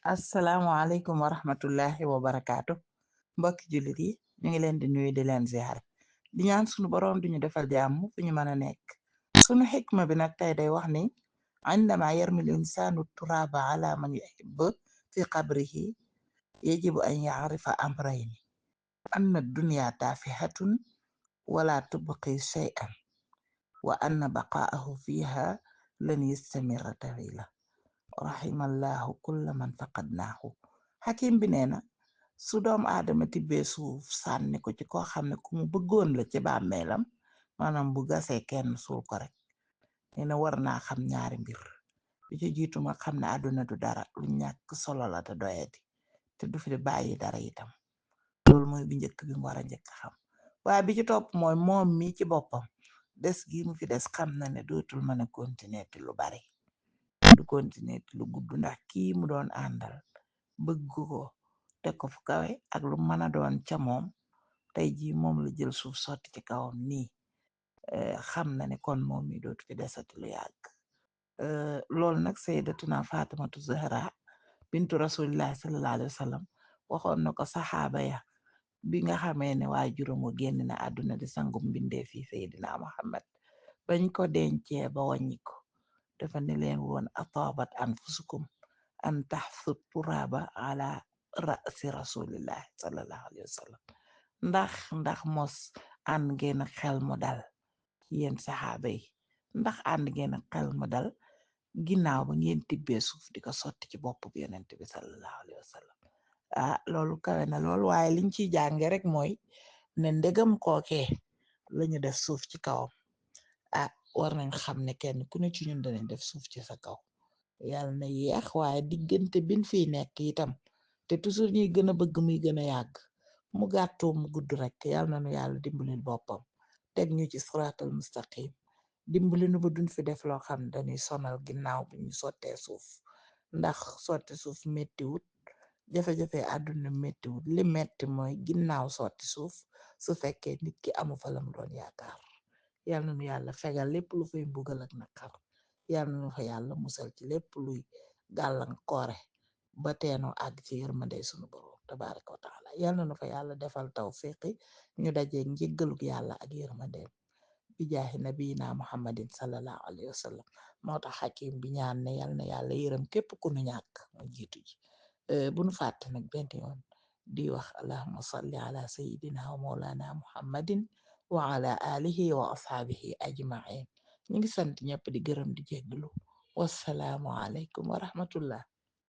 asalaamaaleykum wa rahmatullahi wa barakaatu mbokki jullit yi ñu ngi leen di nuyu di leen ziar di ñaan sunu boroom duñu defal jàmm fu ñu mën a nekk sunu xikma bi nag tey day wax ni indama yarmil insaanu turaaba ala man yuhib fi qabrihi yajibu an yaarifa amrayni anna dunya taafihatun wala tubqi shay'an wa anna baqaahu fiha lan yastamira tawila rahimallahu kulla man faqadnaahu xakim bi nee na su doom aadama tibbee suuf sànni ko ci koo xam ne ku mu bëggoon la ci bàmmeelam maanaam bu gasee kenn suul ko rek nee na war naa xam ñaari mbir bi ci jiitu ma xam ne àdduna du dara lu ñàkk solo la te doyadi te du fi bàyyi dara itam loolu mooy bi njëkk bi mu war a njëkk xam waaye bi ci topp mooy moom mi ci boppam des gi mu fi des xam na ne dootul mën a continuer ti lu bari du continuer lu gudd ndax kii mu doon àndal bëgg ko teg ko fu kawe ak lu mën a doon ca moom tey jii moom la jël suuf sotti ci kawam nii xam na ne kon moom mi dootu fi desati lu yàgg loolu nag sayyidatuna Fatimatu Zahra bintu rasulillahi sallallahu alayhi wa sallam waxoon na ko saxaaba ya bi nga xamee ne waa juróom wa génn na àdduna di sangum mbindee fii Seydina Muhammad bañ ko dencee ba wàññi ko dafa ne leen woon ataabat anfusukum an taxsu turaaba ala rasi rasulillahi sallallahu alayhi wa sallam ndax mos ànd ngeen xel mu dal yéen saxaaba yi ndax ànd ngeen xel mu dal ginnaaw ba ngeen tibbee suuf di ko sotti ci bopp bi yonent bi sallallahu alayhi wa sallam loolu kawe na loolu waaye liñ ciy jànge rek mooy ne ndegam kookee lañu def suuf ci kawam war nañ xam ne kenn ku ne ci ñun danañ def suuf ci sa kaw yàlla na yeex waaye diggante bin fiy nekk itam te toujours ñuy gën a bëgg muy gën a yàgg mu gàttoo mu gudd rek yàlla na nu yàlla dimbalil boppam teg ñu ci siraatal mustaqim dimbali nu ba duñ fi def loo xam dañuy sonal ginnaaw bu ñu sottee suuf ndax sotti suuf mettiwut jafe-jafe àdduna mettiwut li metti mooy ginnaaw sotti suuf su fekkee nit ki amu fa lam doon yaakaar yàlla na nu yàlla fegal lépp lu fay mbugal ak naqar yàlla na nu fa yàlla musal ci lépp luy gàllankoore ba teenoo àgg ci yërmande sunu borom tabaraka wa taala yàlla na nu fa yàlla defal tawfiqi ñu dajee njéggaluk yàlla ak yërmandeem bi jaahi nabiyina muhammadin sallallahu alayhi wa sallam moo tax xakim bi ñaan ne yàlla na yàlla yërëm képp ku nu ñàkk mooy jiitu ji bu nu fàtte nag benn yoon di wax allahumma salli ala sayidina wa maulana muhammadin wa ala alihi wa ashaabihi ajmain ñu ngi sant ñëpp di gërëm di jégglu wassalaamu aleykum wa rahmatullah